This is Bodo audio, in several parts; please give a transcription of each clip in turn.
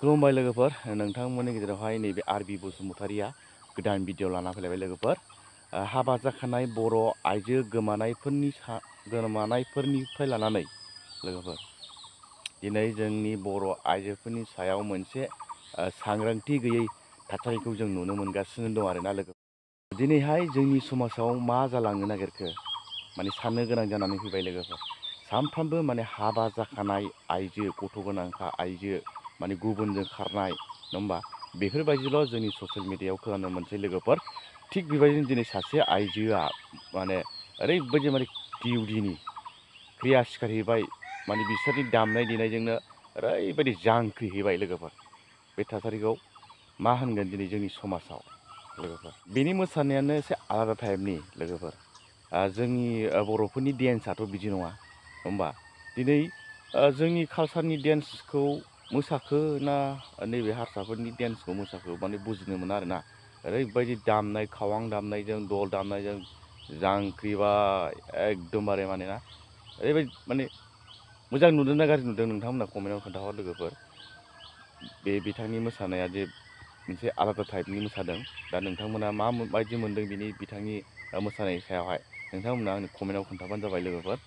खुलुमबाय लोगोफोर, नोंथांमोननि गेजेरावहाय नैबे आरबि बसुमतारिया गोदान भिडिअ लाना फैलायबाय लोगोफोर। हाबा जाखानाय बर' आइजो गोमानायफोरनिफ्राय लानानै लोगोफोर दिनै जोंनि बर' आइजोफोरनि सायाव मोनसे सांग्रांथि गैयै थासारिखौ जों नुनो मोनगासिनो दं आरोना लोगो। दिनैहाय जोंनि समाजाव मा जालांनो नागिरखो माने साननो गोनां जानानै फैबाय लोगोफोर। सानफ्रामबो माने हाबा जाखानाय आइजो, गथ' गोनांखा आइजो माने गुबुनजों खारनाय, नङा होमबा? बेफोरबायदिल' जोंनि ससियेल मिडियायाव खोनानो मोनसै लोगोफोर। थिग बेबायदिनो दिनै सासे आइजोआ माने ओरैबायदि माने दिउदिनि क्रिया सिखारहैबाय, माने बिसोरनि दामनाय देनायजोंनो ओरैबायदि जांख्रिहैबाय लोगोफोर। बे थासारिखौ मा होनगोन दिनै जोंनि समाजाव लोगोफोर। बेनि मोसानायानो एसे आलादा टाइपनि लोगोफोर। जोंनि बर'फोरनि डेन्सआथ' बिदि नङा, होमबा? दिनै जोंनि कालसारनि डेन्सखौ मोसाखो ना नैबे हारसाफोरनि डेन्सखौ मोसाखो माने बुजिनो मोना आरोना। ओरैबायदि दामनाय, खावां दामनायजों, दल दामनायजों जांख्रिबाय एकदमबारे माने ना। ओरैबायदि माने मोजां नुदों ना गाज्रि नुदों नोंथांमोना कमेन्टआव खोन्थाहर लोगोफोर। बे बिथांनि मोसानाया जे मोनसे आलादा टाइपनि मोसादों, दा नोंथांमोना माबायदि मोनदों बिथांनि मोसानायनि सायावहाय नोंथांमोना आंनो कमेन्टआव खोन्थाबानो जाबाय लोगोफोर।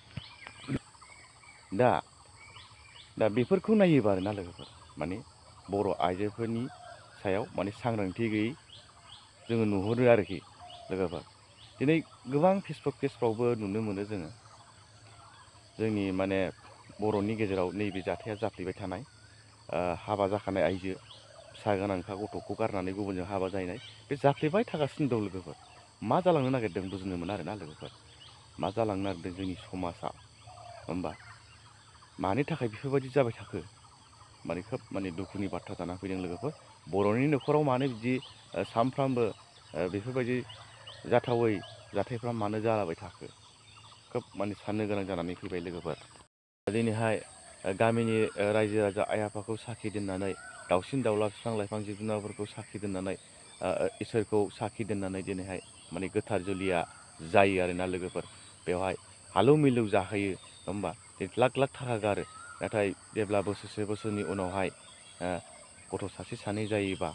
दा बेफोरखौ नायोबा आरोना लोगोफोर, माने बर' आइजोफोरनि सायाव माने सांग्रांथि गैयै जोङो नुहुरो आरोखि लोगोफोर। दिनै गोबां फेसबुक पेजफ्रावबो नुनो मोनो जोङो जोंनि माने बर'नि गेजेराव नैबे जाथाया जाफ्लेबाय थानाय। हाबा जाखानाय आइजो, फिसा गोनांखा गथ'खौ गारनानै गुबुनजों हाबा जाहैनाय, बे जाफ्लेबाय थागासिनो दं लोगोफोर। मा जालांनो नागिरदों बुजिनो मोना आरोना लोगोफोर। मा जालांनो नागिरदों जोंनि समाजा, होमबा? मानि थाखाय बेफोरबायदि जाबाय थाखो माने खोब माने दुखुनि बाथ्रा जानानै फैदों लोगोफोर। बर'नि न'खराव मानो बिदि सानफ्रामबो बेफोरबायदि जाथावै जाथायफ्रा मानो जालाबाय थाखो, खोब माने साननो गोनां जानानै फैबाय लोगोफोर। दिनैहाय गामिनि रायजो राजा आइ आफाखौ साखि दोननानै, दाउसिन दाउला बिफां लाइफां जिब जुनारफोरखौ साखि दोननानै, इसोरखौ साखि दोननानै दिनैहाय माने गोथार जुलिया जायो आरोना लोगोफोर। बेवहाय हालौ मिलौ जाहोयो, होमबा? लाख लाख थाखा गारो, नाथाय जेब्ला बोसोरसे बोसोरनि उनावहाय गथ' सासे सानै जायोबा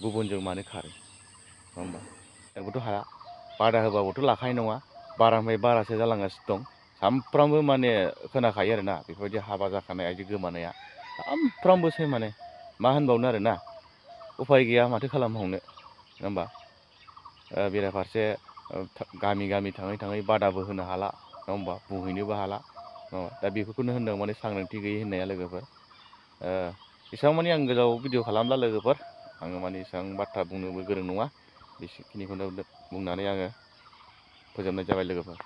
गुबुनजों मानो खारो, होमबा? जोंबोथ' हाया, बादा होबाबोथ' लाखानाय नङा। बारानिफ्राय बारासो जालांगासिनो दं। सामफ्रामबो माने खोनाखायो आरोना बेफोरबायदि हाबा जाखानाय आइजो गोमानाया सामफ्रामबोसो। माने मा होनबावनो आरोना, उफाय गैया, माथो खालामबावनो, होमबा? बेराफारसे गामि गामि थाङै थाङै बादाबो होनो हाला, नङा होमबा? बुंहैनोबो हाला, दा बेफोरखौनो होनदों माने सांग्रांथि गैयै होननाया लोगोफोर। एसेबां मानि आं गोलाव भिडिअ खालामला लोगोफोर, आङो माने एसेबां बाथ्रा बुंनोबो गोरों नङा। बेखिनिखौनो बुंनानै आङो फोजोबनाय जाबाय लोगोफोर।